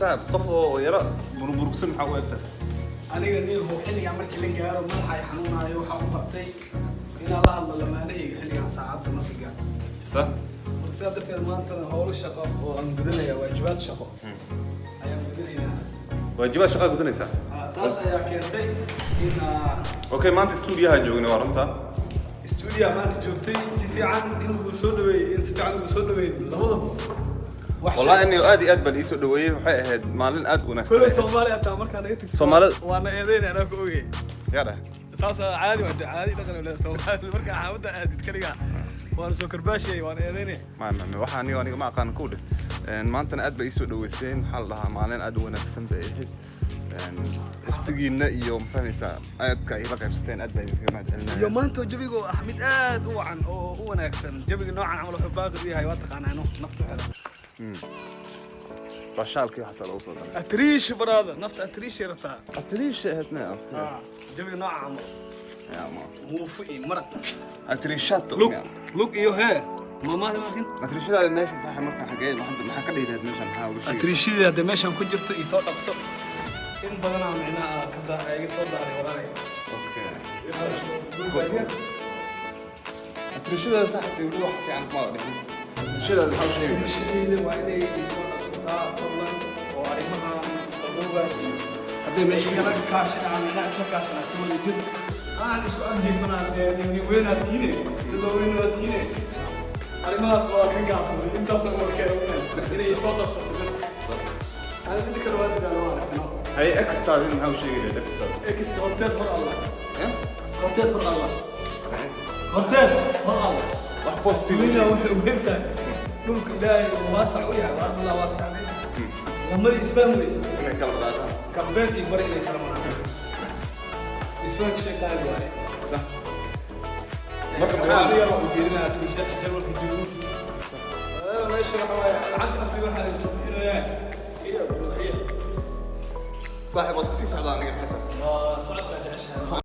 Saaxib, qof oo yara murmurugsan maxaa u egtahay? Aniga niyahow, xilligan markii la gaaro madaxa ay xanuunaayo. Waxaa u bartay inaan la hadlo lamaanahayga xilligan saacadda markii gaaro. Marka sidaa darteed maantana howlo shaqo oo aan gudanaya, waajibaad shaqo ayaan gudanaynaa. Waajibaad shaqaa gudanaysaa? Ah, taas ayaa keentay in Okay, maanta stuudiyahan joognay, waa runta. Stuudiya maanta joogtay, si fiican in lagu soo dhaweeyey, in si fiican lagu soo dhaweeyey labadaba. Wax Wallahi inay aad iyo aad baan iisoo dhaweeyey. Waxay ahayd maalin aad u wanaagsan. Kuley Soomaali hataa markaa naga tagto waana eedeyn, anaa ku ogey. Yaa dheh. Saasa caadi waa dee, caadi dhaqan u leeyahay Soomaali. Markaa xaafadda aadid kaligaa waana soo karbaashayay, waana eedeynay. Ma ma ma waxaa aniga ma aqaan ku dheh. Maantana aad bay iisoo dhaweyseen. Maxaa la dhahaa, maalin aad u wanaagsan bay ahayd. Waqtigiina iyo, ma fahmaysaa, aadka ay la qaybsateen, aad baa idinkaga mahad celinaya. Iyo maanta oo jawiga oo ah mid aad u wacan oo u wanaagsan. Jawiga noocan camal wuxuu baaqi u yahay, waa taqaanaa, no naftu xela. Bashaalkii waxaasaa loogu soo daray. Atriish brother, nafta atriish rabtaa. Atriisha ahayd ma? Ah, jawiga nooca camal. Ya ma. Muufo iyo maraq. Atriishato. Lug lug iyo hee maamaada maakin. Atriishadaada meesha saxa marka xagee maxaa ka dhihi lahayd meeshan, maxaa uga sheegaysaa? Atriishadii hadda meeshan ku jirto iyo soo dhaqso in badanaa micnaha ka iga soo daaray walaalay. Okay. Atriishadaada saxibtay weli wax fiican kuma dhihin. Atriishadaada maxaa u sheegaysaa? Atriishadayda waa inay soo dhaqsataa fadlan, oo arrimahan qabowga iyo Hadday meesha ku igala kaashanaa, micnaha isla kaashanaa si wada jir aan isku anjiifanaa. Nin weynaa tiine, dad waaweyn waa tiine. Arrimahaas waa ka gaabsaday intaasoo warkeena inay soo dhaqsato bas. Ana midda kale waa dadaalo, waa aragtino. Hay, ex-taadina maxaa u sheegi lahayd, ex-taada? Ex horteed hor Allah. Eh? Horteed hor Allah, horteed hor Allah. Wax positive. Dunida waxay u tahay dhulka Ilaahay uu waasac u yahay, waa Allah waasac. Lamadii isfahmi weysa inay kala qaataan. Galbeed iyo bari inay kala maraan, isfahamka shay qaali waaye. Sax. Marka maxaa Aniga waxaan ujeedinayaa tuusha jarmalka joogo. Meesha waxa waaye lacagta Afrika waxaa laga soo bixinayaa iyo madaxiya. Saaxiib, waa iska sii socdaa aniga, maxay tahay? Waa socodkaa jeceshahay.